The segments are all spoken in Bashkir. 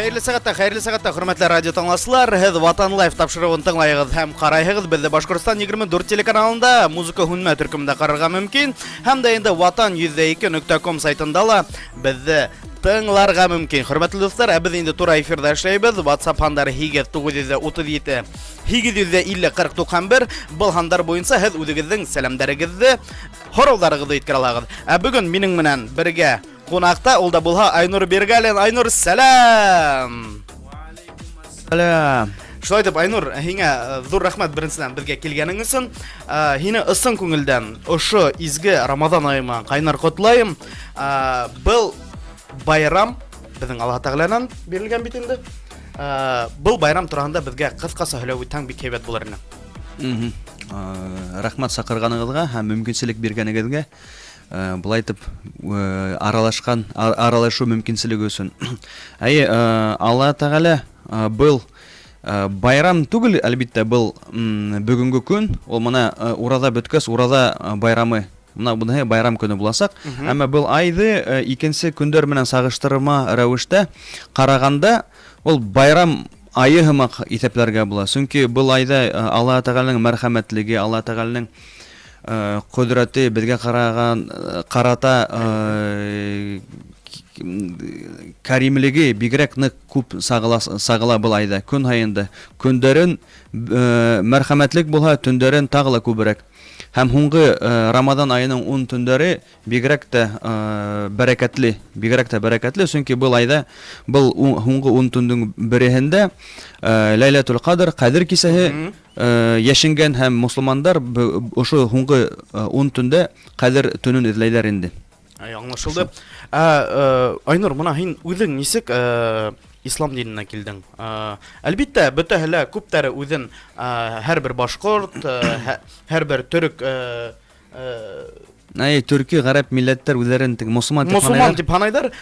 Хәйерле сәғәттә, хәйерле сәғәттә, хөрмәтле радио тыңлаусылар. Һеҙ Ватан Лайф тапшырыуын тыңлайығыҙ һәм ҡарайһығыҙ. Беҙҙе Башҡортостан 24 телеканалында Музыка һүнмә төркөмөндә ҡарарға мөмкин. Һәм дә инде Ватан 102.com сайтында ла беҙҙе тыңларға мөмкин. Хөрмәтле дуҫтар, ә беҙ инде тура эфирҙа эшләйбеҙ. WhatsApp һандары 8 937 850 40 91. Был һандар буйынса һеҙ үҙегеҙҙең сәләмдәрегеҙҙе, һорауҙарығыҙҙы еткерә алаһығыҙ. Ә бөгөн минең менән бергә Ҡунаҡта ул да булһа Айнур Биргалин. Айнур, сәлам! Сәлам! Шулай итеп, Айнур, һиңә э, ҙур рәхмәт беренсенән беҙгә килгәнең өсөн. Э, һине ысын күңелдән ошо изге Рамаҙан айы менән ҡайнар ҡотлайым. Э, был байрам беҙҙең Аллаһ Тәғәләнән бирелгән бит инде. Был байрам тураһында беҙгә ҡыҫҡаса һөйләп үтһәң бик һәйбәт булыр ине. Рәхмәт саҡырғанығыҙға һәм мөмкинселек биргәнегеҙгә. Э, былай итеп э, аралашқан аралашу мөмкинселеге өсөн. Әйе, э, Алла Тәғәлә был байрам түгел, әлбиттә, был бөгөнгө көн, ул мына ураҙа бөткәс, ураҙа байрамы мына буныһы байрам көнө буласаҡ. Әммә был айҙы икенсе көндәр менән сағыштырма рәүештә ҡарағанда, ул байрам айы һымаҡ иҫәпләргә була. Сөнки был айҙа Алла Тәғәләнең мәрхәмәтлеге, Алла Тәғәләнең ҡөҙрәте беҙгә ҡараған ҡарата кәримлеге бигерәк ныҡ күп сағыла, сағыла был айҙа. Көн һайын да. Көндәрен мәрхәмәтлек булһа, төндәрен тағы ла күберәк. Һәм һуңғы Рамаҙан айының ун төндәре бигерәк тә бәрәкәтле, бигерәк тә бәрәкәтле, сөнки был айҙа, был һуңғы ун төндөң береһендә Ләйләтул Ҡадр, Ҡәҙер кисәһе Йәшенгән һәм мосолмандар ошо һуңғы ун төндә Ҡәдер төнөн эҙләйҙәр инде. Әй, аңлашылды. Ә, Айнур, мына һин үзең нисек ислам диненә килдең? Әлбиттә, бөтәһе лә күптәре үзен һәрбер башҡорт, һәрбер төрөк Әй, төрки, гарәп милләттәр үзләрен теге мосолман дип мосолман дип һанайҙар.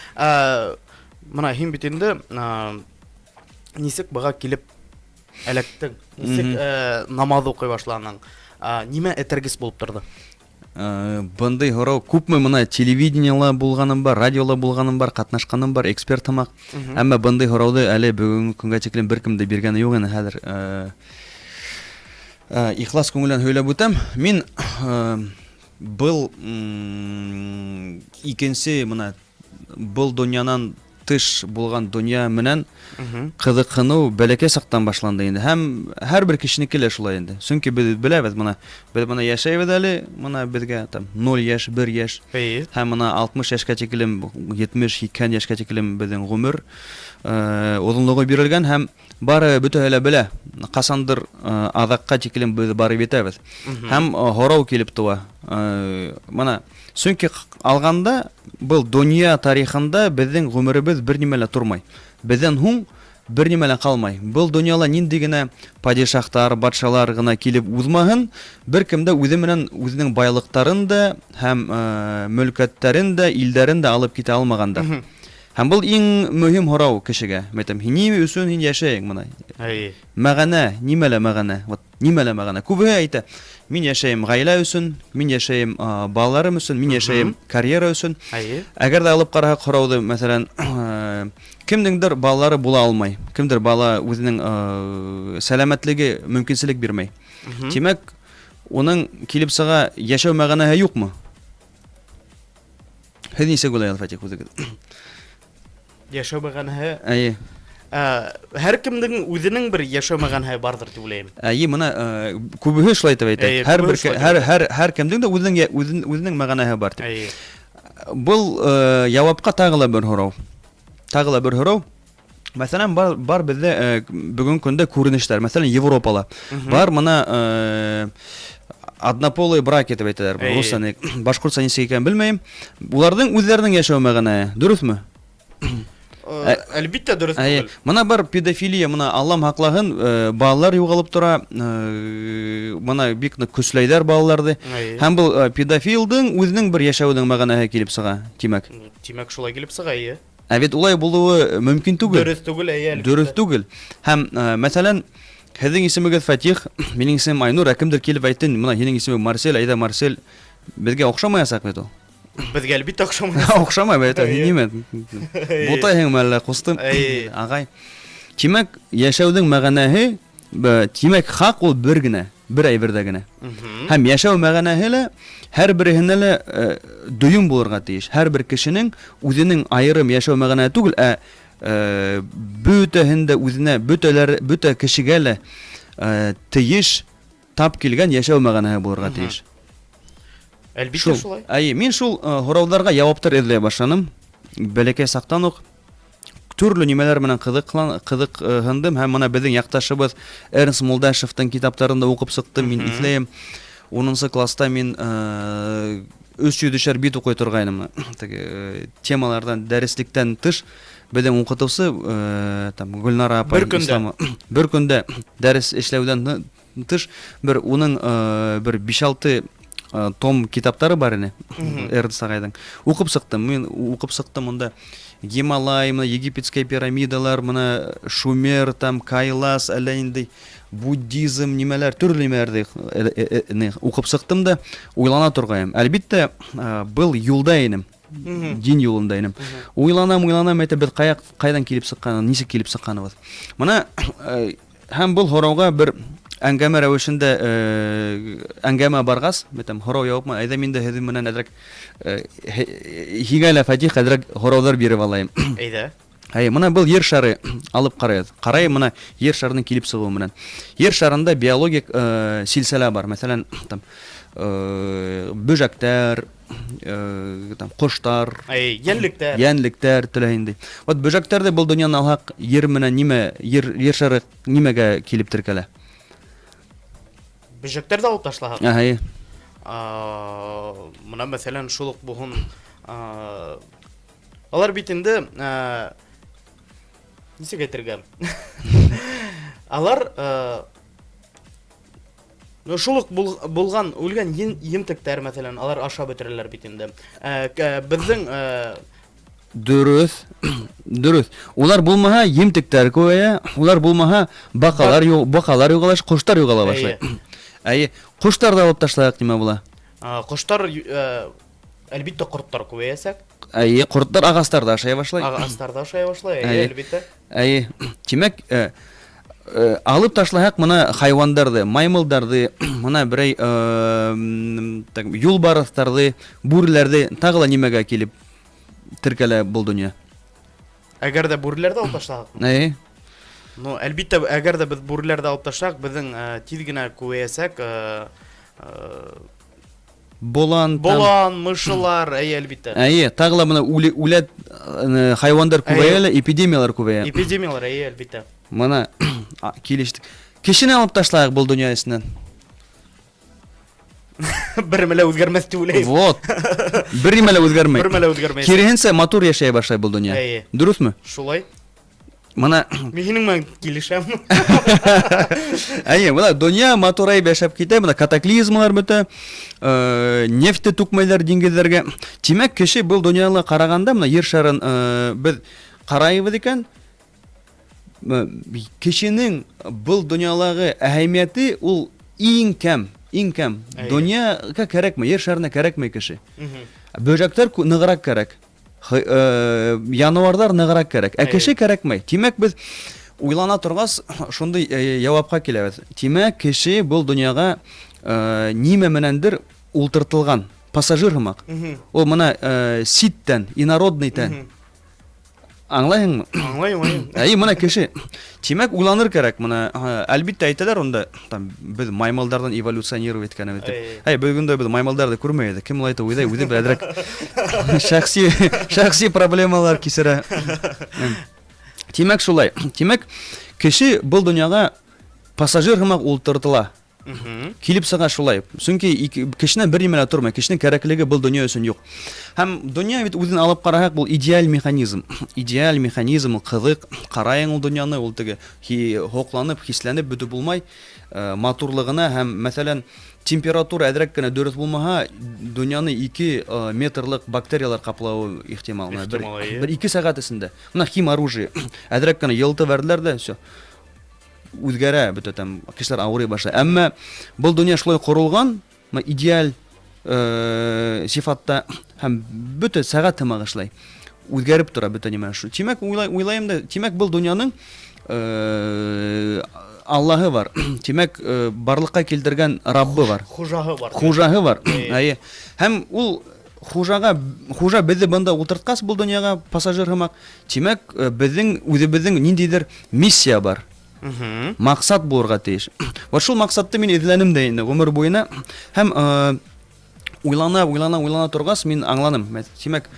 Мына һин бит инде нисек быға килеп Эләктең. Нисек э, намаҙ уҡый башланың? Э, нимә этәргес булып торҙо? Э, бындай һорау күпме мына телевидениела булғаным бар, радиола булғаным бар, ҡатнашҡаным бар, эксперт һымаҡ. Әммә бындай һорауҙы әле бөгөнгө көнгә тиклем бер кем дә биргәне юҡ ине. Хәҙер э, э, ихлас күңелдән һөйләп үтәм. Мин был икенсе мына Был дөньянан тыш булған дөнья менән ҡыҙыҡһыныу бәләкәй саҡтан башланды инде. Һәм һәрбер кешенеке лә шулай инде. Сөнки беҙ беләбеҙ, мына беҙ мына йәшәйбеҙ әле, мына беҙгә там 0 йәш, 1 йәш. Һәм мына 60 йәшкә тиклем, 70, 80 йәшкә тиклем беҙҙең ғүмер э, оҙонлоғо бирелгән һәм бары бөтәһе лә белә, ҡасандыр э, аҙаҡҡа тиклем беҙ барып етәбеҙ. Һәм э, һорау килеп тыуа. Мына Сөнки алғанда, был донъя тарихында беҙҙең ғүмеребеҙ бер нимә лә тормай. Беҙҙән һуң бер нимә лә ҡалмай. Был донъяла ниндәй генә падишаһтар, батшалар ғына килеп уҙмаһын, бер кем дә үҙе менән үҙенең байлыҡтарын да һәм мөлкәттәрен дә, илдәрен дә алып китә алмағандар. Һәм был иң мөһим һорау кешегә. Мәйтәм, ни өсөн һин йәшәйең мына? Мәғәнә, нимәлә мәғәнә? Вот Нимәлә мәғәнә? Күбеһе әйтә, мин йәшәйем ғаилә өсөн, мин йәшәйем балаларым өсөн, мин йәшәйем карьера өсөн. Әйе. Әгәр дә алып ҡараһаҡ һорауҙы, мәҫәлән, кемдеңдер балалары була алмай, кемдер бала үзенең сәламәтлеге мөмкинселек бирмәй. Тимәк, уның килеп сыға йәшәү мәғәнәһе юҡмы? Һеҙ нисек уйлайһығыҙ, Фатих, үҙегеҙ? Яшәү мәғәнәһе. Әйе. Ә, һәркемдең үзенең бер яшәү мәғәнәһе бардыр дип уйлайым. Әйе, мына күбеһе шулай итеп әйтә. Әйе, Һәр күбеһе бер шулай итеп һәр әйтә. һәр һәркемдең дә үзенең үзен, үзенең мәғәнәһе бар дип. Әйе. Был яуапҡа тағы ла бер һорау. Тағы ла бер һорау. Мәҫәлән, бар, бар беҙҙә бөгөнгө көндә күренештәр. Мәҫәлән, Европала бар мына однополые браки дип әйтәләр. Әйе. Русча, башҡортса нисек икәнен белмәйем. Уларҙың үҙҙәренең йәшәү мәғәнәһе, дөрөҫмө? Әлбиттә, дөрөҫ Әйе. түгел. Мына бар педофилия, мына Аллам һаҡлаһын, балалар юғалып тора, мына бик ныҡ көсләйҙәр балаларҙы. Әйе. Һәм был педофилдың үҙенең бер йәшәүенең мәғәнәһе килеп сыға, тимәк. Тимәк, шулай килеп сыға, әйе. Ә бит улай булуы мөмкин түгел. Дөрөҫ түгел, әйе, әлбиттә. Дөрөҫ түгел. Һәм, мәсәлән, һеҙҙең исемегеҙ Фатих, минең исемем Айнур, ә кемдер килеп әйтте, мына һинең исемең Марсель, әйҙә Марсель, беҙгә оҡшамаясаҡ бит ул. Беҙгә әлбиттә оҡшамай. Оҡшамай, бит, нимә? Бутайһыңмы әллә, ҡустым? Ағай. Тимәк, йәшәүҙең мәғәнәһе, тимәк, хаҡ ул бер генә, бер әйберҙә генә. Һәм йәшәү мәғәнәһе лә һәр береһенә лә э, дөйөм булырға тейеш. Һәр бер кешенең үзенең айырым йәшәү мәғәнәһе түгел, ә э, бөтәһен дә үзенә, бөтәләр, бөтә кешегә лә э, тейеш тап килгән яшәү мәгънәһе булырга тиеш. Әлбиттә шулай. Әйе, мин шул э, һорауларга яуаптар эзләй башланым. Бәләкәй сактан ук төрле нимәләр менән кызыклан кызыкһындым һәм менә безнең якташыбыз Эрнст Мулдашевтың китапларын да укып чыктым, мин иҫләйем. 10 класста мин э, өс йөҙешәр бит уҡый торғайным. Теге э, темалардан, дәреслектән тыш безнең укытыусы там Гөлнара апай Бер көндә. Бер көндә дәрес эшләүҙән тыш бер уның бер биш-алты том китаптары бар ине Эрнст ағайҙың. Уҡып сыҡтым. Мин уҡып сыҡтым унда Гималай, мына египетская пирамидалар, мына Шумер, там Кайлас, әллә ниндәй буддизм, нимәләр, төрлө нимәләрҙе уҡып сыҡтым да уйлана торғайым. Әлбиттә, был юлда инем. Дин юлында инем. Уйланам, уйланам, әйтә, беҙ ҡаяҡ, ҡайҙан килеп сыҡҡан, нисек килеп сыҡҡаныбыҙ. Мына һәм был һорауға бер әңгәмә рәүешендә әңгәмә барғас, әйтәм, һорау яуапмы, әйҙә мин дә һеҙҙең менән әҙерәк һиңә лә, Фатих, әҙерәк һорауҙар биреп алайым. Әйҙә. Әйе, мына был ер шары алып ҡарайбыҙ. Ҡарайым мына ер шарының килеп сығыуы менән. Ер шарында биологик э, силсәлә бар. Мәҫәлән, там э, бөжәктәр, э, там ҡоштар, Әй, йәнлектәр. Йәнлектәр телә инде. Вот бөжәктәрҙе был донъяны алһаҡ, ер менән нимә, ер, ер шары нимәгә килеп теркәлә? Бөжәктәрҙе алып ташлаһаҡ. Әһә. Мына мәҫәлән, шул уҡ буһын Алар бит инде э, нисек әйтергә? Алар э, ну, шул ук булган үлгән емтектәр, мәсәлән, алар ашап бетерәләр бит инде. Э, безнең Дөрөҫ, дөрөҫ. Улар булмаһа, емтектәр күбәйә, улар булмаһа, баҡалар, баҡалар юғала, ҡоштар юғала башлай. Әйе, ҡоштарҙы алып ташлайыҡ, нимә була? Ҡоштар Әлбиттә, кортлар күбәясәк. Әйе, кортлар ағастарда ашай башлай. Ағастарда ашай башлай, әйе, әлбиттә. Әйе. Тимәк, э, э, алып ташлаһаҡ мына хайвандарҙы, маймылдарҙы, мына берәй э, так, юлбарыҫтарҙы, бүреләрҙе тағы ла нимәгә килеп теркәлә был донъя? Әгәр дә бүреләрҙе алып ташлаһаҡ? Әйе. Ну, әлбиттә, әгәр дә беҙ бүреләрҙе алып ташлаһаҡ, беҙҙең тиҙ генә күбәйәсәк Болан, там- Болан, мышылар, әйе, әлбиттә. Әйе, тағы ла мына үле, үләт э, хайвандар күбәя лә, эпидемиялар күбәя. Эпидемиялар, әйе, әлбиттә. Мына а, килештек. Кешене алып ташлайык был дөнья эченнән. Бер мәлә үзгәрмәс дип уйлыйм. Вот. Бер нимә лә үзгәрмәй. Бер мәлә үзгәрмәй. Киреһенсә, матур яшәй башлай был дөнья. Әйе. Дөресме? Шулай. Мына Мин һинең менән килешәм. Әйе, мына дөнья матурайып яшәп китә, мына катаклизмалар бетә, э, нефть тә түкмәйләр диңгеҙләргә. Тимәк, кеше был дөньяла караганда, мына ер шарын э, беҙ карайбыҙ икән, э, кешенең был дөньялағы әһәмиәте ул иң кәм, иң кәм. Әйе. Дөньяга кәрәкмәй, ер шарына кәрәкмәй кеше. Бөжәктәр ныграк кәрәк. Э, януардар ныграк кәрәк. Ә кеше кәрәкмәй. Тимәк, без уйлана торгас, шундый э, яуапка киләбез. Тимәк, кеше был дөньяга э, нимә менәндер ултыртылган, пассажир һымаҡ. Ул мына ситтән, инородный тән. Аңлайһыңмы? Аңлайым, аңлайым. Әй, мына кеше. Тимәк, уйланыр кәрәк. Мына, әлбиттә, әйтәләр унда, там беҙ маймылдарҙан эволюционировать иткәнебеҙ дип. Әй, бөгөн дә беҙ маймылдарҙы күрмәй инде. Кем улай уйлай, үҙе бер әҙерәк шәхси шәхси проблемалар кисерә. Тимәк, шулай. Тимәк, кеше был дөньяға пассажир һымаҡ ултыртыла. Килеп сыға шулай. Сөнки кешенән бер нимә лә тормай. Кешенең кәрәклеге был дөнья өсөн юҡ. Һәм дөнья бит үзен алып караһак, был идеаль механизм. Идеаль механизм, ул кызык. Карайың ул дөньяны, ул теге һокланып, хисләнеп бөтеп булмай. Э, матурлыгына һәм, мәсәлән, температура әҙерәк кенә дөрөҫ булмаһа, дөньяны 2 э, метрлык бактериялар каплавы ихтимал. Бер, бер 2 сәгать эчендә. Менә хим оружие. Әҙерәк кенә йылытып бәрделәр дә, все. Үзгәрә бөтә там, кешеләр авырый башлай. Әмма был дөнья шулай корылган, идеаль э, сифатта. Һәм бөтә сәгать һымак эшләй. Үзгәреп тора бөтә нимә. Тимәк, уйлай, уйлайым да, тимәк, был дөньяның э, Аллаһы бар. Тимәк, э, барлыкка килтергән Раббы бар. Хужаһы бар. Хужаһы бар. Әйе. Һәм ул хужага, хужа беҙҙе бында ултыртҡас был дөньяға пассажир һымаҡ, тимәк, э, беҙҙең үҙебеҙҙең ниндәйҙер миссия бар. Маҡсат булырға тейеш. Вот шул маҡсатты мин эҙләнем дә инде ғүмер буйына. Һәм э, Уйлана, уйлана, уйлана торғас, мин аңланым. Тимәк,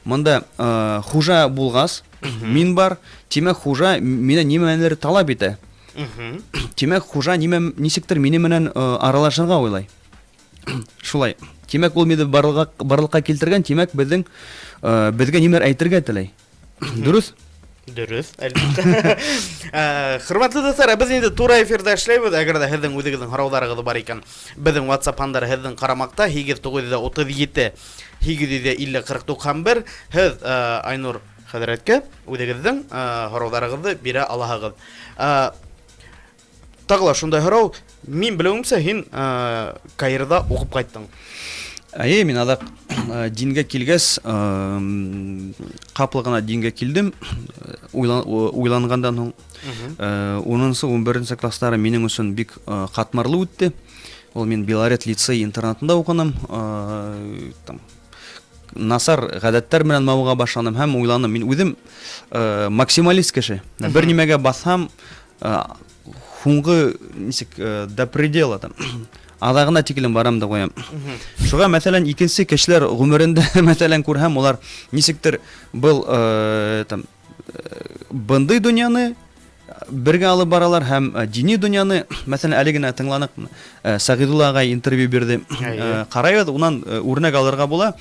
монда э, хужа булғас, мин бар, тимәк, хужа мине нимәнелер талап итә. Тимәк, хужа нимә, нисектер мине менән э, аралашырға уйлай. Шулай. Тимәк, ул мине барлыҡҡа, барлыҡҡа килтергән, тимәк, беҙҙең э, беҙгә нимәлер әйтергә теләй. Дөрөҫ? Дөрөҫ, әлбиттә. Э, хөрмәтле дуҫтар, беҙ инде тура эфирҙа эшләйбеҙ. Әгәр ҙә һеҙҙең үҙегеҙҙең һорауҙарығыҙ бар икән, беҙҙең WhatsApp һандары һеҙҙең ҡарамаҡта 8937 850 40 91. Һеҙ э, Айнур хәҙрәткә үҙегеҙҙең э, һорауҙарығыҙҙы бирә алаһығыҙ. Тағы ла шундай һорау, мин белеүемсә, һин Каирҙа уҡып ҡайттың. Әйе, мин аҙаҡ дингә килгәс, ҡапыл ғына дингә килдем, уйланғандан һуң. Унынсы, ун беренсе класстары минең өсөн бик ҡатмарлы үтте. Ул мин Белорет лицей интернатында уҡыным. Там насар ғәҙәттәр менән мауыға башланым һәм уйланым. Мин үҙем максималист кеше. Бер нимәгә баҫһам, һуңғы нисек до предела там аҙағына тиклем барам да ҡуям. Шуға, мәҫәлән, икенсе кешеләр ғүмерендә, мәҫәлән, күрһәм, улар нисектер был там бындай донъяны бергә алып баралар һәм дини донъяны, мәҫәлән, әле генә тыңланыҡ, Сәғиҙулла ағай интервью бирҙе. Ҡарайбыҙ, унан үрнәк алырға була.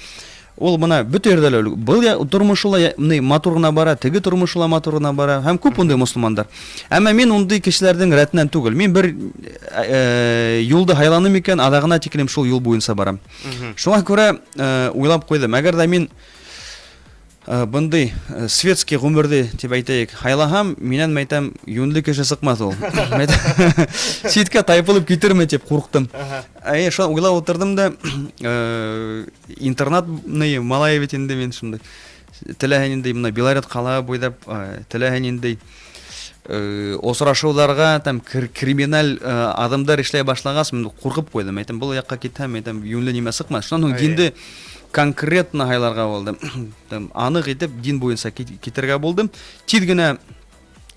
Ул бына бөтә ерҙә лә был тормошы ла ни матур ғына бара, теге тормошы ла матур ғына бара. Һәм күп ундай мосолмандар. Әммә мин ундай кешеләрҙең рәтенән түгел. Мин бер э, юлды һайланым икән, аҙағына тиклем шул юл буйынса барам. Шуңа күрә э, уйлап ҡуйҙым. Әгәр ҙә мин Э, бындай э, светский ғүмерҙе тип әйтәйек һайлаһам, минән мәйтәм юнле кеше сыҡмаҫ ул. Ситкә тайпылып китерме тип ҡурҡтым. Әйе, шулай уйлап ултырҙым да, э, интернатный малай бит инде мин шундай. Теләһә ниндәй мына Белорет ҡала буйлап, теләһә ниндәй осрашыуҙарға там криминаль аҙымдар эшләй башлағас, мин ҡурҡып ҡуйҙым. Әйтәм, был яҡҡа китһәм, әйтәм, юнле нимә сыҡмаҫ. Шунан һуң динде конкретно һайларға булдым. Там аныҡ итеп дин буйынса китергә булдым. Тиҙ генә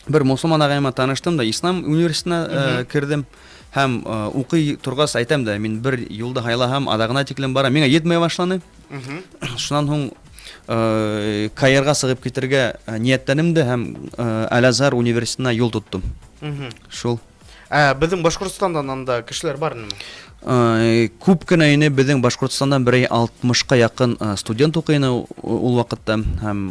бер мосолман ағайыма таныштым да, ислам университетына э, керҙем. Һәм э, уҡый торғас әйтәм дә, мин бер юлды һайлаһам, аҙағына тиклем барам. Миңа етмәй башланы. Шунан һуң э, Каирға сығып китергә ниәтләнем дә һәм Әл-Азһар университетына юл тоттом. Шул. Ә беҙҙең Башҡортостандан анда кешеләр бар инеме? Күп кенә ине, беҙҙең Башҡортостандан берәй 60-ҡа яҡын студент уҡый ине ул ваҡытта һәм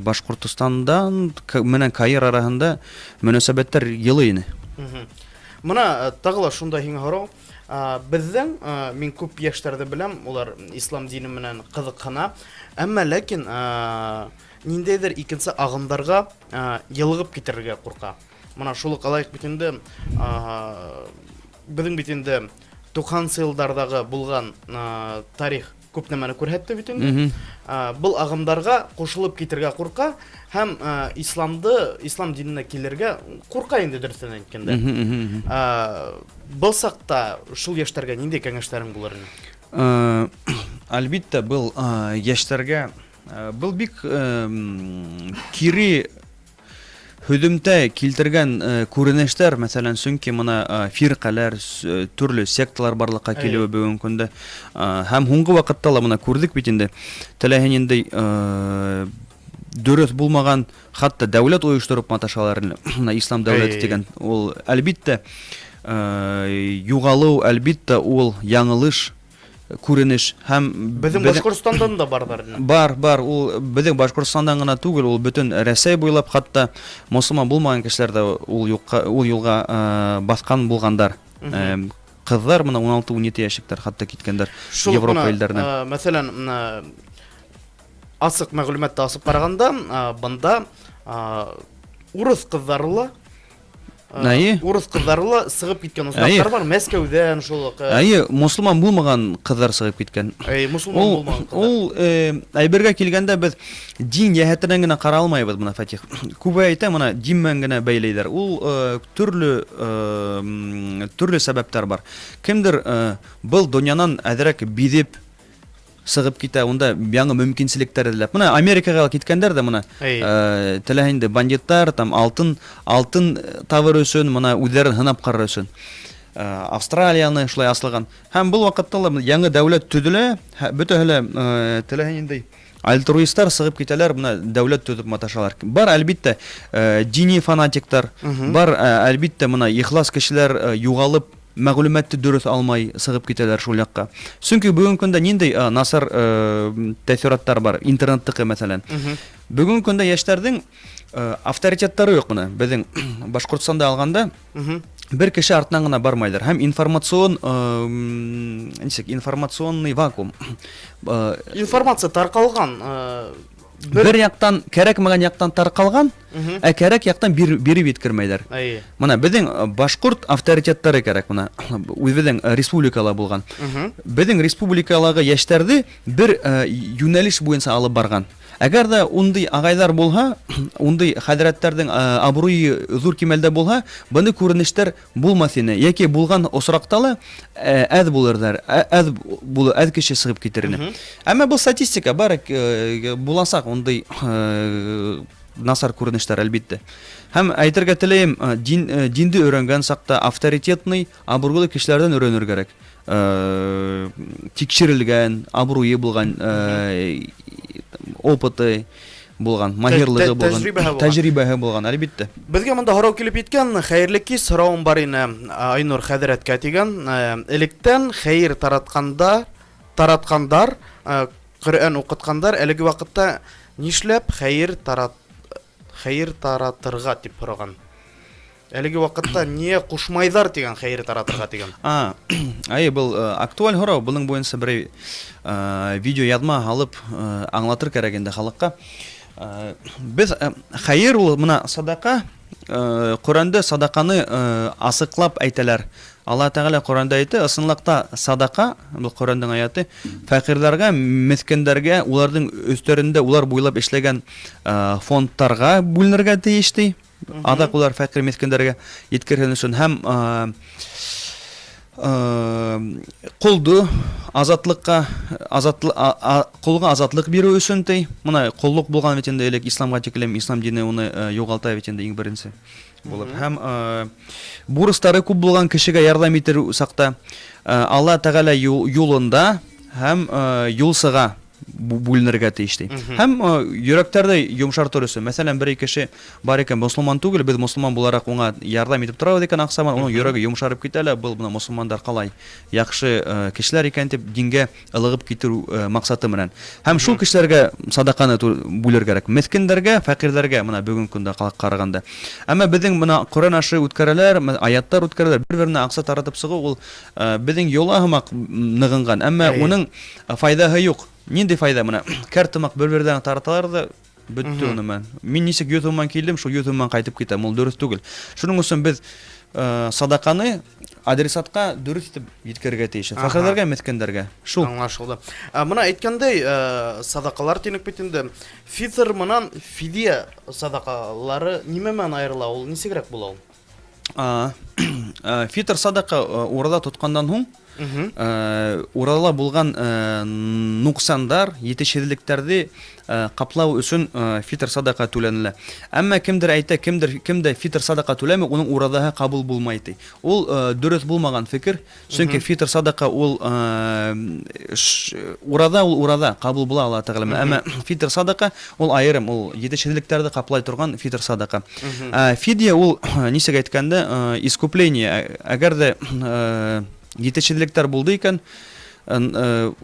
Башҡортостандан менән Каир араһында мөнәсәбәттәр йылы ине. Мына тағы ла шунда һиңә һорау. Беҙҙең, мин күп йәштәрҙе беләм, улар ислам дине менән ҡыҙыҡһына, әммә ләкин ниндәйҙер икенсе ағымдарға йылығып китерергә ҡурҡа. Мына шул уҡ алайыҡ бит инде, беҙҙең бит инде 90 йылдарҙағы булған тарих күп нәмәне күрһәтте бит инде. Был ағымдарға ҡушылып китергә ҡурҡа һәм исламды, ислам диненә килергә ҡурҡа инде дөрөҫөн әйткәндә. Был саҡта шул йәштәргә ниндәй кәңәштәрең булыр ине? Әлбиттә, был йәштәргә был бик кире һөҙөмтә килтергән күренештәр, мәсәлән, сөнки мына фирҡәләр, төрлө секталар барлыҡҡа килеүе бөгөнгө көндә һәм һуңғы ваҡытта ла мына күрҙек бит инде, теләһә ниндәй дөрөҫ булмаған, хатта дәүләт ойоштороп маташалар инде, мына ислам дәүләте тигән. Ул әлбиттә юғалыу, әлбиттә ул яңылыш күренеш һәм Беҙҙең Башҡортостандан да барҙар. Бар, бар, ул беҙҙең Башҡортостандан ғына түгел, ул бөтөн Рәсәй буйлап, хатта мосолман булмаған кешеләр ҙә ул юҡка, ул юлға баҫҡан булғандар. Ҡыҙҙар мына 16-17 йәшлектәр хатта киткәндәр Шул Европа илдәренә. Мәҫәлән, асыҡ мәғлүмәтте асып ҡарағанда, бында урыҫ ҡыҙҙары ла Әйе. Урыс кызлары ла сыгып киткән очраклар бар, Мәскәүдән шул ук. Әйе, мусульман булмаган кызлар чыгып киткән. Әйе, мусульман булмаган кызлар. Ул әйбергә килгәндә без дин җәһәтеннән генә кара алмайбыз моны, Фатих. Күбе әйтә, моны дин белән генә бәйлиләр. Ул төрле төрле сәбәпләр бар. Кемдер был дөньянан әзрәк бизеп Сыгып китә, унда яңа мөмкинчелекләр эзләп. Менә Америкага киткәннәр дә менә э, телә инде бандитлар, там алтын, алтын табыр өчен, менә үзләрен һынап карар өчен. Э, Австралияне шулай асылган. Һәм бу вакытта ла яңа дәүләт төзелә, бөтәһе лә э, телә инде альтруистлар сыгып китәләр, менә дәүләт төзеп маташалар. Бар, әлбиттә, э, дини фанатиктар, бар, әлбиттә, менә ихлас кешеләр югалып Мәгълүматты дөрес алмай сыгып китәләр шул якка. Чөнки бүгенге көндә нинди насар тәэссораттар бар, интернеттыкы мәсәлән. Бүгенге көндә яшьләрнең авторитетлары юк менә. Безнең Башкортстанда алганда бер кеше артыннан гына бармайлар. Һәм информацион ничек, информационный вакуум. Информация таркалган. Бер яктан кәрәкмәгән яктан таркалган, ә кәрәк яктан биреп җиткермәйләр. Әйе. Менә безнең башкорт авторитетлары кәрәк менә. Үзебезнең республикала булган. Безнең республикалагы яшьләрне бер юнәлеш буенча алып барган. Әгәр дә ундый агайлар булһа, ундый хәзрәтләрнең абруе зур кимәлдә булһа, мондый күренешләр Булмас ине, яки булган осракта ла әз булырдар, әз булыр, әз кеше чыгып китер ине. Әмма бу статистика бар, буласак ундый насар күренешләр, әлбиттә. Һәм әйтергә теләем, дин, динде өйрәнгән чакта авторитетный, абруйлы кешеләрдән өйрәнер кирәк. Тикшерелгән, абруе булган, опыты булган, маһирлыгы булган, тәҗрибәһе булган, әлбиттә. Безгә монда һорау килеп җиткән, хәерле кич, соравым бар ине Айнур хәзрәткә дигән. Электән хәер таратканда, тараткандар, Коръән укыткандар, әлеге вакытта нишләп хәер тарат хәер таратырга дип һораган. Әлеге вакытта не кушмайдар дигән хәер таратырга дигән. А, әйе, был актуаль һорау. Буның буенча бер видео язма алып аңлатыр кирәк инде халыкка. Без хәер ул менә садака, Коръәндә садаканы асыклап әйтәләр. Аллаһ Тәгалә Коръәндә әйтә, ысынлыкта садака, бу Коръәннең аяты, фәкыйрьләргә, мескеннәргә, уларның өстәрендә улар буйлап эшләгән фондтарга бүленергә тиеш ди. Адак улар фәкыйрь мескеннәргә еткерһен өчен һәм колды азатлыкка азатлы колга азатлык бирү өчен ди. Менә коллык булган бит инде элек исламга тиклем, ислам дине уны югалта бит инде иң беренче булып. Һәм бурычлары күп булган кешегә ярдәм итер чакта Алла Тәгалә юлында һәм юлсыга бүленергә тиеш ди. Һәм йөрәкләрдә йомшартыр өчен, мәсәлән, бер кеше бар икән, мосылман түгел, без мосылман буларак уңа ярдәм итеп торабыз икән, акча белән, уның йөрәге йомшарып китә лә, был менә мосылмандар калай яхшы кешеләр икән дип, дингә ылыгып китү максаты белән. Һәм шул кешеләргә садаканы бүлер кирәк. Мескеннәргә, фәкыйрьләргә, менә бүгенге көндә караганда. Әмма безнең менә Коръән ашы үткәрәләр, аятлар үткәрәләр, бер-беренә акча таратып чыгу ул безнең йола һымак ныгынган. Әмма уның файдаһы юк. Нинди файда менә? Кәр тымак бер-бердән тараталар да бетте гомумән. Мин ничек 100 сумнан килдем, шул 100 сумнан кайтып китәм. Ул дөрес түгел. Шуның өчен без садаканы адресатка дөрес итеп җиткерергә тиеш. Фәкыйрьләргә, мескеннәргә. Шул. Аңлашылды. Менә әйткәндәй, садакалар тинек бит инде. Фитр менән фидия садакалары нимә белән аерыла? Ул ничегрәк була ул? Фитр садака ураза тотканнан һуң уразала булган нуксандар, етешсезлекләрне каплау өчен фитр садака түләнелә. Әмма кемдер әйтә, кемдер кемдә фитр садака түләми, уның уразаһы кабул булмай ди. Ул дөрес булмаган фикер. Чөнки фитр садака ул ураза ул ураза, кабул була Аллаһ Тәгалә. Әмма фитр садака ул аерым, ул җитешсезлекләрне каплай торган фитр садака. Фидия ул ничек әйткәндә, искупление. Әгәр дә җитешсезлекләр булды икән,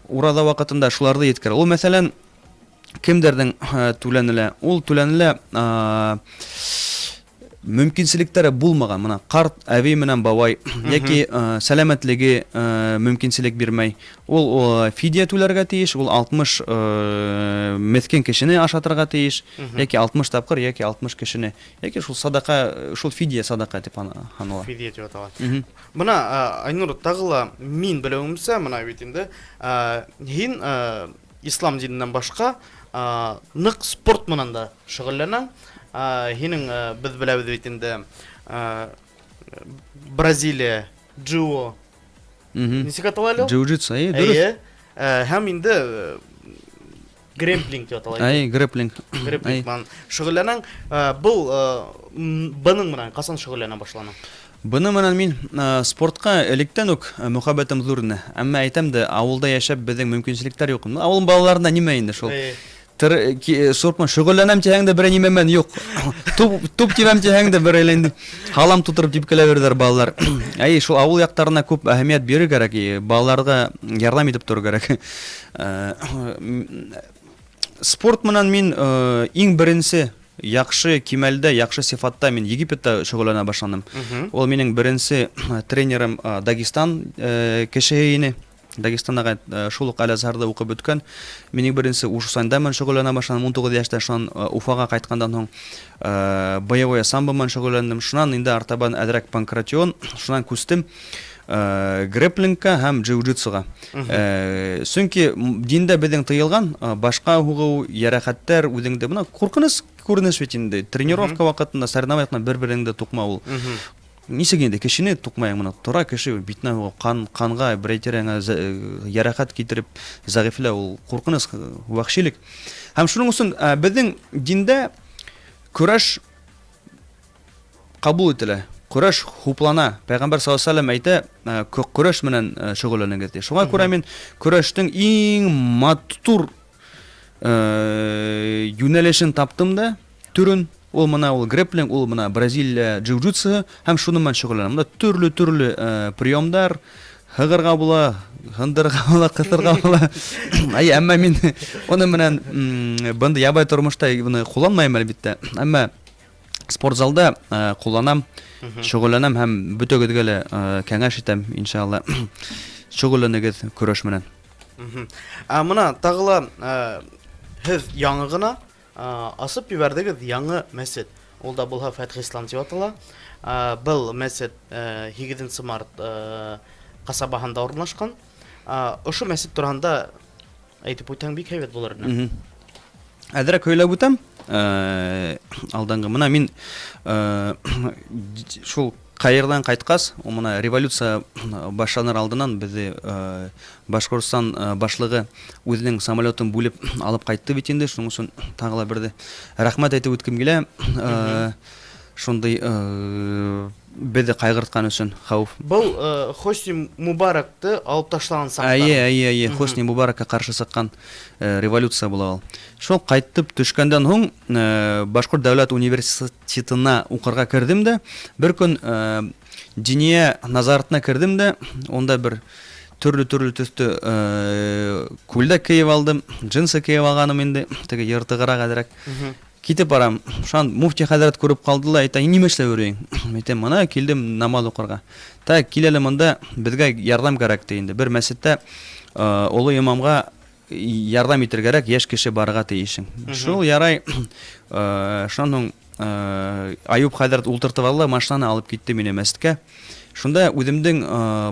ураза вакытында шуларны җиткерә. Ул мәсәлән, кемдернең түләнелә? Ул түләнелә Мөмкинселектәре булмаган, мына карт әби менән бабай яки сәламәтлеге мөмкинселек бирмәй, ул фидия түләргә тиеш, ул 60 меҫкен кешене ашатырга тиеш, яки 60 тапкыр, яки 60 кешене, яки шул садака, шул фидия садака дип санала. Фидия дип атала. Мына, Айнур, тагы ла мин белүемчә, мына бит инде, һин ислам диненнән башка нык спорт менән дә шөгыльләнәң. Һинең без беләбез бит инде Бразилия джио ничек атала әле ул? Джиу-джитсу, әйе, дөрес. Әйе. Һәм инде грэмплинг дип атала. Әйе, грэплинг. Грэплинг белән шөгыльләнәң. Был бының менән касан шөгыльләнә башланың? Бының менән мин спортка электән үк мөхәббәтем зур иде. Әмма әйтәм дә, авылда яшәп безнең мөмкинчелекләр юк. Авыл балаларында нимә инде шул. Тыр спорт белән шөгыльләнәм дисәң дә берәй нимә белән юк. Туп туп тибәм дисәң дә берәй инде һалам тутырып тип килә бирделәр балалар. Әй, шул авыл яктарына күп әһәмият бирер кәрәк, балаларга ярдәм итеп торыр кәрәк. Спорт менән мин иң беренче яхшы кимәлдә, яхшы сыйфатта мин Египетта шөгыльләнә башладым. Ул минем беренче тренерым Дагестан кешеһе ине. Дагестаннага шул ук Әл-Азһарда укып беткән. Минем беренче ушу санда мен шөгыльләнә башладым. 19 яшьтә шуннан Уфага кайтканнан соң боевое самбо мен шөгыльләндем. Шуннан инде артабан әзрәк панкратион, шуннан күчтем грэпплингка һәм джиу-джитсуга. Чөнки диндә безнең тыелган башка һугу, ярәхәтләр үзеңдә. Менә куркыныч күренеш бит инде. Тренировка вакытында, соревнование вакытында бер-береңдә тукма ул. Ничек инде кешене тукмайың менә тора кеше битенә кан канга берәй тирәңә ярәхәт китереп зәгыйфьләү ул куркыныч вәхшилек. Һәм шуның өчен безнең диндә көрәш кабул ителә. Көрәш хуплана. Пәйгамбәр саллаллаһу алейһи әйтә, көрәш менән шөгыльләнегез ди. Шуңа күрә мин көрәшнең иң матур юнәлешен таптым да, төрен. Ул мына ул грэпплинг, ул мына Бразилия джиу-джитсуы һәм шуның белән шөгыльләнәм. Монда төрле-төрле приемдар, һыгырга була, һындырырга була, кысырга була. Әй, әмма мин уның белән бынды ябай тормышта моны кулланмыйм әлбәттә. Әмма спортзалда кулланам, шөгыльләнәм һәм бөтәгезгә лә кәңәш итәм, иншалла. Шөгыльләнегез көрәш менән. Ә мына тагы ла һеҙ яңы гына асып ебәрҙегеҙ яңы мәсет. Ул да булһа Фәтхислам тип атала. Был мәсет 8 март ҡасабаһында урынлашҡан. Ошо мәсет тураһында Әйтеп үтәң бик һәйбәт булыр ине. Әҙерәк һөйләп үтәм. Алдаңғы мына мин шул Каирдан кайткас, ул мына революция башланыр алдынан безне Башкортстан башлыгы үзенең самолетын бүлеп алып кайтты бит инде. Шуның өчен тагы ла берде рәхмәт әйтеп үткем килә. Шундый Беҙҙе ҡайғыртҡан өсөн хәүеф. Был Хосни Мубаракты алып ташлаған саҡтар. Әйе, әйе, әйе, Хосни Мубаракка ҡаршы сыҡҡан революция була ул. Шул ҡайтып төшкәндән һуң Башҡорт дәүләт университетына уҡырға керҙем дә, бер көн Диния назаратына керҙем дә, унда бер төрлө-төрлө төҫтө күлдәк кейеп алдым, джинсы кейеп алғаным инде, теге йыртығыраҡ әҙерәк. Китеп барам. Шунан муфти хәзрәт күреп калды ла, әйтә, нимә эшләп йөрийең? Әйтәм, мына килдем намаз укырга. Так, кил әле монда, безгә ярдәм кәрәк ди инде. Бер мәчеттә олы имамга ярдәм итергә кәрәк, яшь кеше барырга тиешең. Шул ярай, шуннан соң Аюп хәзрәт ултыртып алды, машинаны алып китте мине мәчеткә. Шунда үземнең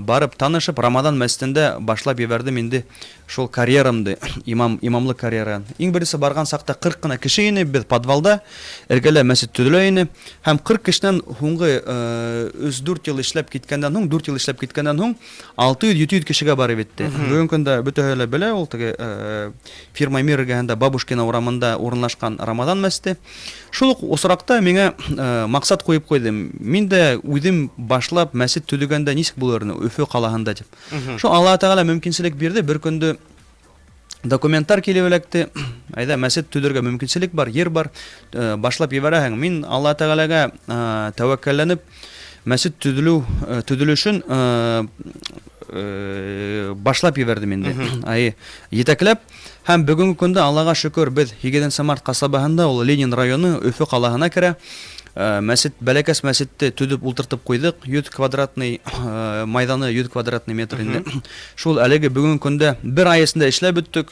барып танышып, Рамадан мәчетендә башлап ебәрдем инде шул карьерамды, имам, имамлык карьеран. Иң беренче барган сакта 40 кына кеше ине, без подвалда, эргәлә мәчет төзелә ине. Һәм 40 кешедән һуңгы 3-4 ел эшләп киткәндән һуң, 4 ел эшләп киткәндән һуң, 600-700 кешегә барып җитте. Бүгенге көндә бөтәһе лә белә, ул теге фирма Мир эргәһендә Бабушкина урамында урынлашкан Рамадан мәчете. Шул ук осракта миңа максат куеп куйдым. Мин дә үзем башлап мәчет төзегәндә ничек булыр иде Өфе калаһында дип. Шул Аллаһ Тәгалә мөмкинчелек бирде. Бер көндә документлар килеп эләкте. Әйдә, мәчет төзергә мөмкинчелек бар, ер бар. Башлап җибәрәһең. Мин Аллаһ Тәгаләгә тәвәккәлләнеп мәчет төзелү төзелешен башлап ебәрҙем инде. Әйе, етәкләп. Һәм бөгөнгө көндә, Аллаға шөкөр, беҙ 8 март ҡасабаһында, ул Ленин районы, Өфө ҡалаһына керә. Мәсет, бәләкәс мәсетте төҙөп ултыртып ҡуйҙыҡ. 100 квадратный майҙаны 100 квадратный метр инде. Шул әлеге бөгөнгө көндә бер ай эсендә эшләп бөттөк.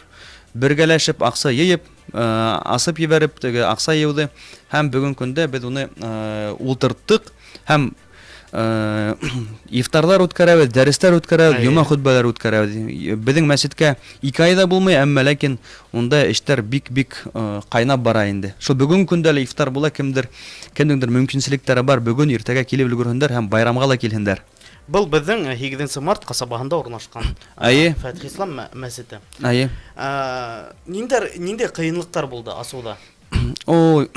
Бергәләшеп аҡса йыйып, асып ебәреп теге аҡса йыйыуҙы һәм бөгөнгө көндә беҙ уны ултырттыҡ һәм ифтарлар үткәрәбеҙ, дәрестәр үткәрәбеҙ, йома хөтбәләр үткәрәбеҙ. Беҙҙең мәсеткә 2 ай ҙа булмай, әммә ләкин унда эштәр бик-бик ҡайнап бара инде. Шул бөгөнгө көндә лә ифтар була, кемдер, кемдеңдер мөмкинселектәре бар, бөгөн, иртәгә килеп өлгөрһөндәр һәм байрамға ла килһендәр. Был беҙҙең 8 март ҡасабаһында урынлашҡан Әйе. Фәтхислам мәсете. Әйе. Ниндәр, ниндәй ҡыйынлыҡтар булды асыуҙа? Ой,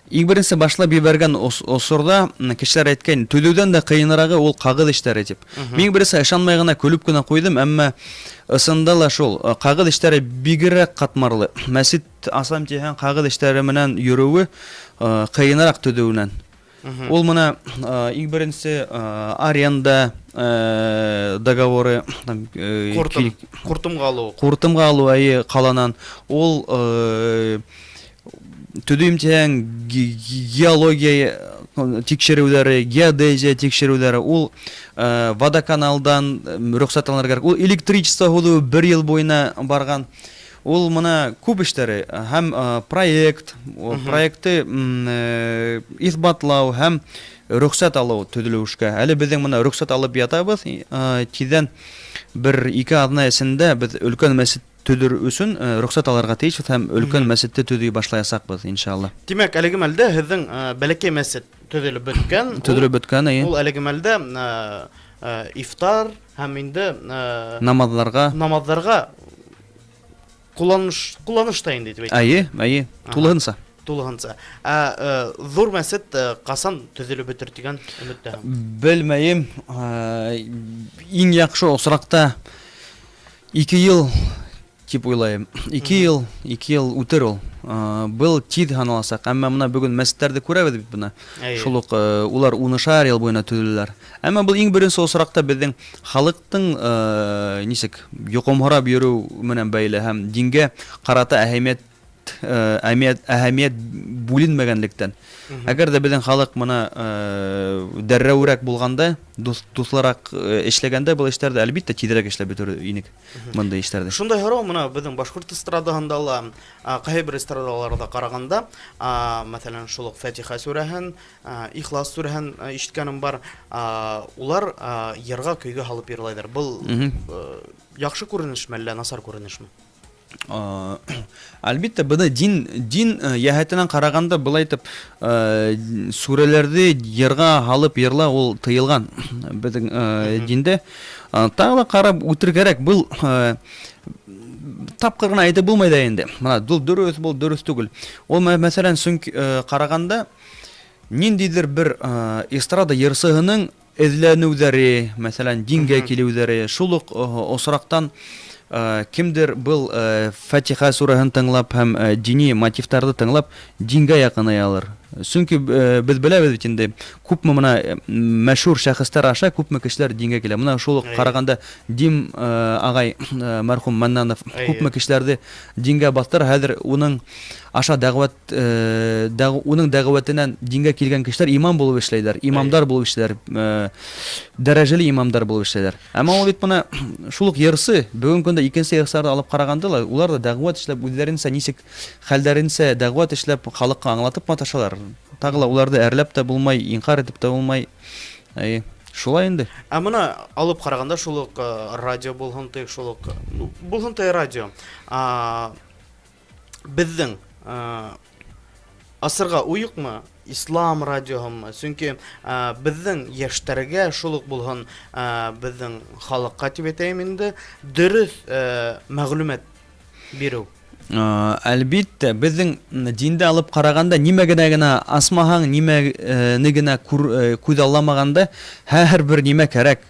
иң беренсе башлап ебәргән осорҙа кешеләр әйткән, төҙөүҙән дә ҡыйынырағы ул ҡағыҙ эштәре тип. Мин беренсе ышанмай ғына көлөп кенә ҡуйҙым, әммә ысында ла шул ҡағыҙ эштәре бигерәк ҡатмарлы. Мәсет асам тиһәң, ҡағыҙ эштәре менән йөрөүе ҡыйыныраҡ төҙөүенән. Ул мына иң беренсе аренда договоры там Куртым, куртымға алыу. Куртымға алыу, әйе, ҡаланан. Ул төҙөйөм тиһәң, геология тикшереүҙәре, геодезия тикшереүҙәре, ул водоканалдан рөхсәт алырға кәрәк. Ул электричество һуҙыуы бер йыл буйына барған. Ул мына күп эштәре һәм проект, проекты иҫбатлау һәм рөхсәт алыу төҙөлөү эшкә. Әле беҙҙең мына рөхсәт алып ятабыҙ. Тиҙҙән 1-2 аҙна эсендә беҙ өлкән мәсет төҙөр өсөн рөхсәт алырға тейешбеҙ һәм өлкән мәсетте төҙөй башлаясаҡбыҙ, иншалла. Тимәк, әлеге мәлдә һеҙҙең бәләкәй мәсет төҙөлөп бөткән. Төҙөлөп бөткән, эйе. Ул әлеге мәлдә ифтар һәм инде намаҙларға. Намаҙларға кулланышта инде тип әйтәм. Әйе, әйе, тулыһынса. Тулыһынса. Ә ҙур мәсет ҡасан төҙөлөп бөтөр тигән өмөттәһең? Белмәйем. Иң яҡшы осраҡта 2 йыл тип уйлайым. 2 йыл, 2 йыл үтер ул. Был тиҙ һаналасаҡ. Әммә мына бөгөн мәсеттәрҙе күрәбеҙ бит бына. Шул уҡ улар унышар йыл буйына төҙөләләр. Әммә был иң беренсе осраҡта беҙҙең халыҡтың нисек йоҡомһорап йөрөү менән бәйле һәм дингә ҡарата әһәмиәт бүленмәгәнлектән. Әгәр ҙә беҙҙең халыҡ мына дәррәүерәк булғанда, дуҫлыраҡ эшләгәндә был эштәрҙе әлбиттә тиҙерәк эшләп бөтөр инек бындай эштәрҙе. Шундай һорау мына беҙҙең башҡорт эстрадаһында ла, ҡайһы бер эстрадаларҙа ҡарағанда, мәҫәлән, шул уҡ Фатиха сүрәһен, Ихлас сүрәһен ишеткәнем бар, улар йырға көйгә һалып йырлайҙар. Был яҡшы күренешме әллә насар күренешме? Әлбиттә, быны дин йәһәтенән ҡарағанда былай итеп, сүрәләрҙе йырға һалып йырла ул тыйылған беҙҙең диндә. Тағы ла ҡарап үтер кәрәк, был тапҡыр ғына әйтеп булмай ҙа инде. Мына был дөрөҫ, был дөрөҫ түгел. Ул мәҫәлән, сөнки ҡарағанда ниндәйҙер бер эстрада йырсыһының эҙләнеүҙәре, мәҫәлән, дингә килеүҙәре, шул уҡ осраҡтан кемдер был Фатиха сүрәһен тыңлап һәм дини мотивтарҙы тыңлап дингә яҡынаялыр. Сөнки беҙ беләбеҙ бит инде, күпме мына мәшһүр шәхестәр аша күпме кешеләр дингә килә. Мына шул уҡ ҡарағанда Дим ағай, мәрхүм Маннанов күпме кешеләрҙе дингә баҫтыра, хәҙер уның аша дәғүәт, уның дәғүәтенән дингә килгән кешеләр имам булып эшләйҙәр, имамдар булып эшләйҙәр, дәрәжәле имамдар булып эшләйҙәр. Әммә ул бит мына шул уҡ йырсы, бөгөнгө көндә икенсе йырсыларҙы алып ҡарағанда ла, улар ҙа дәғүәт эшләп, үҙҙәренсә нисек хәлдәренсә дәғүәт эшләп, халыҡҡа аңлатып маташалар. Тағы ла уларҙы әрләп тә булмай, инҡар итеп тә булмай. Әйе, шулай инде. Ә мына алып ҡарағанда шул уҡ радио булһын ти, шул уҡ, ну, булһын ти радио. Беҙҙең асырға уйыҡмы ислам радиоһымы? Сөнки беҙҙең йәштәргә шул уҡ булһын, беҙҙең халыҡҡа тип әйтәйем инде, дөрөҫ мәғлүмәт биреү. Әлбиттә, беҙҙең диндә алып ҡарағанда нимә генә генә асмаһаң, нимәне генә күҙ алламағанда, һәр бер нимә кәрәк.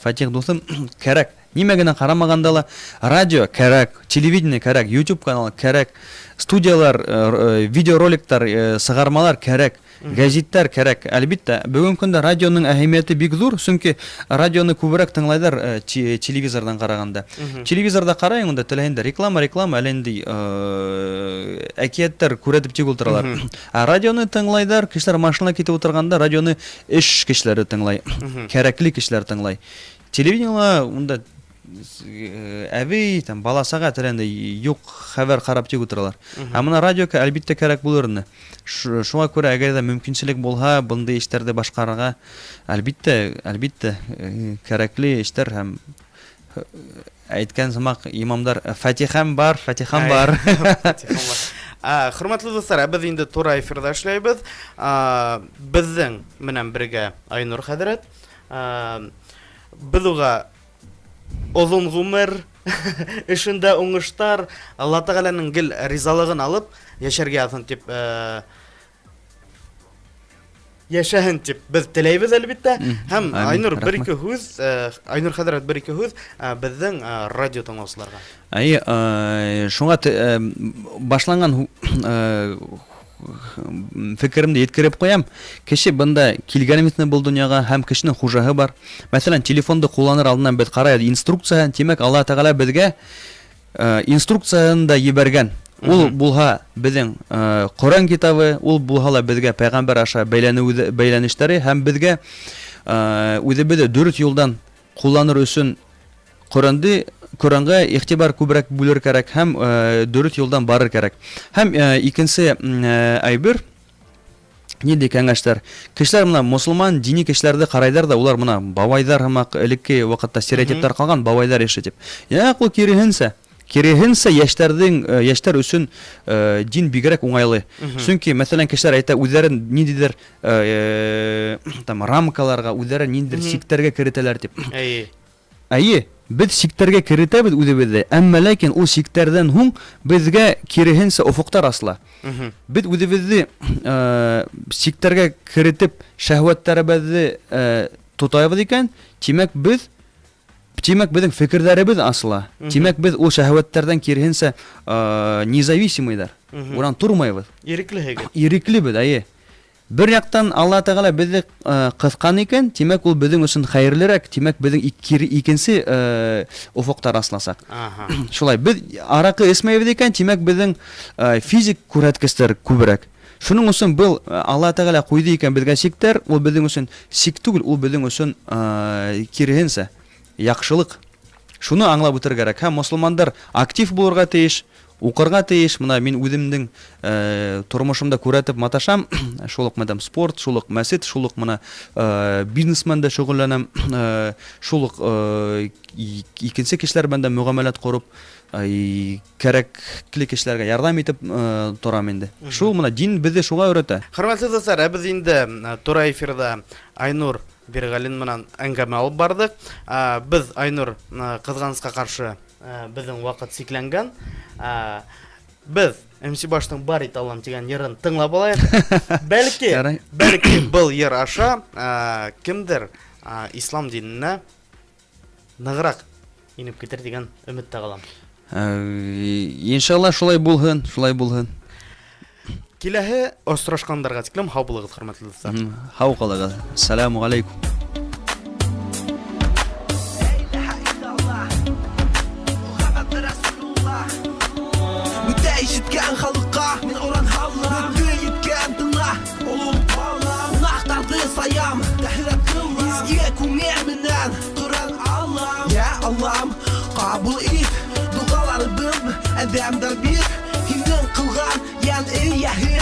Фатих дуҫым, кәрәк. Нимә генә ҡарамағанда ла радио кәрәк, телевидение кәрәк, YouTube каналы кәрәк, студиялар, видеороликтар, сығармалар кәрәк. Гәзиттәр кәрәк. Әлбиттә, бөгөн көндә радионың әһәмияте бик зур, чөнки радионы күбрәк тыңлайлар э, телевизордан караганда. Телевизорда карайың, унда теләһендә реклама, реклама, әллә нинди э, әкиятләр күрәтеп тик утыралар. Ә радионы тыңлайлар, кешеләр машина китеп утырганда радионы эш кешеләре тыңлай, кәрәкле кешеләр тыңлай. Телевидениела унда әбей, там, бала сага теләнде, юк хәбәр карап тик утыралар. Ә менә радиога әлбиттә кәрәк булыр инде. Шуңа күрә әгәр дә мөмкинчелек булһа, мондый эшләрне башкарырга, әлбиттә, әлбиттә, кәрәкле эшләр һәм әйткән сымак имамдар фатихам бар, фатихам бар. Хөрмәтле дуслар, ә без инде тура эфирда эшләйбез. Безнең менән бергә Айнур хәзрәт. Без уга озын гомер, эшендә уңыштар, Алла Тәгаләнең гел ризалыгын алып яшәргә язсын дип э, яшәһен дип без теләйбез әлбәттә. Һәм Айнур бер ике һүз, э, Айнур хәзрәт бер ике һүз э, безнең радио тыңлаучыларга. Әйе, шуңа башланган фикеремне еткереп куям. Кеше бында килгән бит был дөньяга һәм кешенең хужаһы бар. Мәсәлән, телефонды кулланыр алдыннан без карайбыз инструкция, тимәк, Аллаһ Тәгалә безгә э, инструкцияны да ебәргән. Ул булһа безнең э, Коръән китабы, ул булһа ла безгә пәйгамбәр аша бәйләнү бәйләнешләре һәм безгә э, үзебезне дөрес юлдан кулланыр өчен Коръәнде Коръәнгә игътибар күбрәк бүлер кәрәк һәм э, дөрес юлдан барыр кәрәк. Һәм э, икенче э, әйбер нинди кәңәшләр? Кешеләр менә мосылман дини кешеләрне карайлар да, улар менә бабайлар һымак элекке вакытта стереотиплар калган бабайлар эше дип. Юк, ул киреһенсә. Киреһенсә, яшьләрнең яшьләр өчен дин бигрәк уңайлы. Чөнки, мәсәлән, кешеләр әйтә, үзләрен ниндидер там рамкаларга, үзләрен ниндидер чикләргә керетәләр дип. Әйе. Әйе, без чикләргә керетәбез үзебезне, әмма ләкин ул чикләрдән һуң безгә киреһенсә офыктар асыла. Без үзебезне чикләргә керетеп, шәһвәтләребезне тотабыз икән, тимәк без Тимәк, безнең фикерләребез асыла. Тимәк, без ул шәһвәтләрдән киреһенсә независимыйдыр. Уран тормайбыз. Ирекле һегез. Ирекле без, әйе. Бер яктан Алла Тәгалә безне кыскан икән, тимәк, ул безнең өчен хәерлерәк, тимәк, безнең икенче офыкта расласак. Шулай, без аракы эчмәйбез икән, тимәк, безнең физик күрһәткечләр күбрәк. Шуның өчен был Алла Тәгалә куйды икән безгә чиктәр, ул безнең өчен чик түгел, ул безнең өчен киреһенсә, яхшылык. Шуны аңлап үтәргә кирәк. Һәм мосылмандар актив булырга тиеш, укырга тиеш. Менә мин үземнең тормышымда күрәтеп маташам, шул ук мәдәм спорт, шул ук мәсет, шул ук менә бизнес белән дә шөгыльләнәм, шул ук икенче кешеләр белән дә мөгамәләт корып, кәрәкле кешеләргә ярдәм итеп торам инде. Шул менә дин безне шуңа өйрәтә. Хөрмәтле дуслар, ә без инде тура эфирда Айнур Биргалин менән әңгәмә алып бардык. Без Айнур, кызганыска каршы, безнең вакыт чикләнгән. Без MC Башның Бар ит Аллам дигән йырын тыңлап алайык. Бәлки, бәлки был йыр аша кемдер ислам диненә ныграк инеп китер дигән өметтә калам. Иншалла шулай булһын, шулай булһын. Киләһе осрашкандарга тиклем һау булыгыз, хөрмәтле дуслар. Һау калыгыз. Ассаламу алейкум. Ишеткән халыкка мин оран һалам Бөтен иткән тыңла Олуг балам Гөнаһларны саям Тәһәрәт кылам Изге күңел менән Коръән алам Я Аллам кабул ит Догаларыбыз Адәмдер бит Һинең кылган йән ияһе.